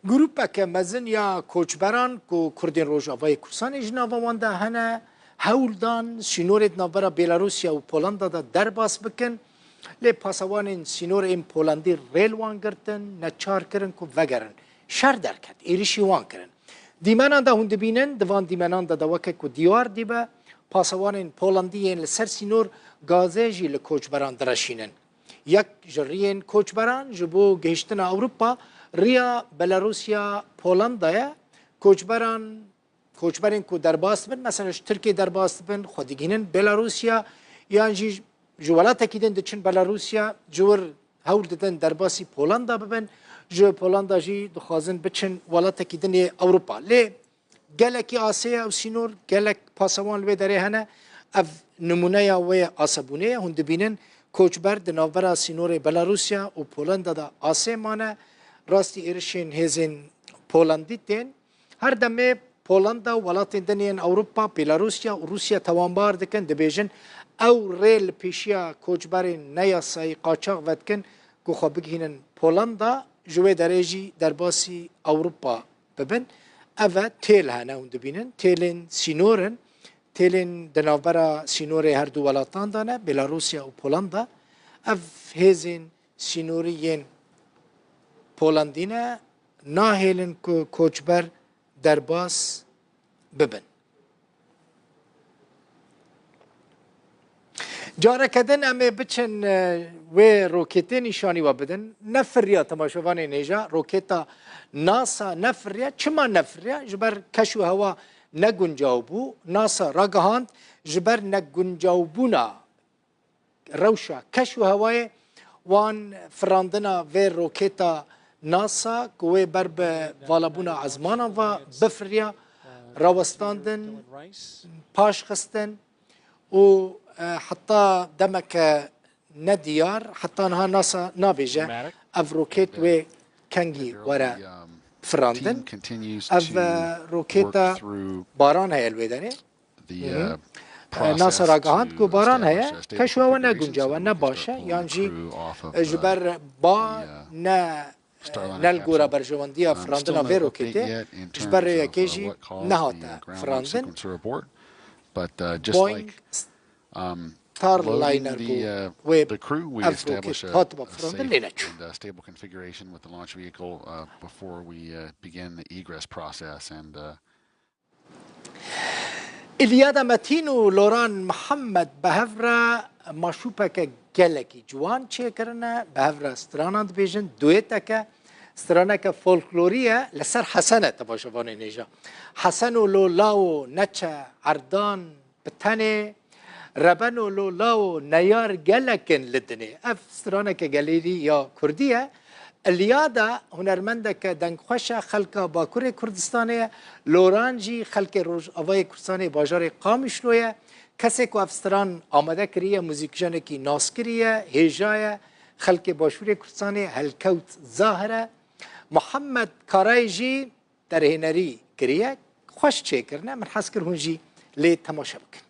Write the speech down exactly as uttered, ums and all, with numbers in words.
Grûpeke mezin ya koçberan ku Kurdên Rojavayê Kurdistanê ji nava wan de hene, hewl dan sînorê di navbera Belarusya û Polanda de derbas bikin. Lê pasewanên sînor ên Polandî rê li wan girtin, neçar kirin ku vegerin. Şer derket, êrişî wan kirin. Dîmenan de hûn dibînin, di van dîmenan de de weke ku diyar dibe, pasewanên Polandî yên li ser sînor gazê jî li koçberan direşînin. Yek ji riyên koçberan ji bo gihiştina Ewropa riya Belarusya Polanda ye. Koçberan, koçberên ku derbas dibin, mesela ji Tirkiyê derbas dibin, xwe digihînin Belarusya, yan jî ji welatekî din diçin Belarusya, ji wir hewl didin derbasî Polanda bibin, ji Polanda jî dixwazin biçin welatekî din ê Ewropa. Lê gelekî asê ye ew sînor, gelek pasewan li wê derê hene. Ev nimûneya wê asebûnê ye. Hûn dibînin koçber di navbera sînorê Belarusya û Polanda de asê mane. Rastî êrişên hêzên Polandî tên. Her demê Polanda û welatên din yên Ewropa, Belarusya û Rûsya tawanbar dikin, dibêjin ew rê li pêşiya koçberên neyasayî qaçax vedikin ku xwe bigihînin Polanda, ji wê derê jî derbasî Ewropa bibin. Ev e têl hene, hûn dibînin. Têlên sînor in. Têlên di navbera sînorê her du welatan de ne, Belarusya û Polanda. Ev hêzên sînorî yên Polandî ne, nahêlin ku koçber derbas bibin. Careke din em ê biçin, e, wê roketê nîşanî we bidin. Nefiriya, temaşevanên hêja, roketa NASA nefiriya. Çima nefiriya? Ji ber keş û hewa ne guncaw bû. NASA ragihand, ji ber ne guncawbûna rewşa keş û hewayê wan firandina vê roketa NASA ku wê ber bi valabûna ezmanan ve bifiriya, rawestandin, paş xistin û, e, heta demeke nediyar, heta niha NASA nabêje ev roket wê kengî were firandin. Ev, e, roketa baran heye li wê derê. Mhm. E, NASA ragihand ku baran heye, keş û hewa ne guncaw e, ne baş e, yan jî, e, ji ber ba ne, ne li gora berjewendiya firandina vê roketê, ji ber rêyekê jî nehate firandin. Boeing Starliner bû wê ev roket hatiba firandin, lê neçû. Îlyada Metîn û Loran Mihemed bi hev re maşûpeke gelekî ciwan çêkirine, bi hev re stranan dibêjin, dueteke, straneke folklorî ye, li ser Hesen e, temaşevanên hêja. Hesen û lo lawo neçe erdan bi tenê, rebeno lo lawo neyar gelek in li dinê. Ev straneke gelêrî ya kurdî ye. Îlyada hunermendeke dengxweş e, xelka Bakurê Kurdistanê ye. Loran jî xelkê Rojavayê Kurdistanê, bajarê Qamişlo ye. Kesê ku ev stran amade kiriye, muzîkjenekî naskirî ye, hêja ye. Xelkê Başûrê Kurdistanê Helkewt Zahir e. Muhammed Karayê jî derhênerî kiriye. Xweş çêkirine. Min hez kir hûn jî lê temaşe bikin.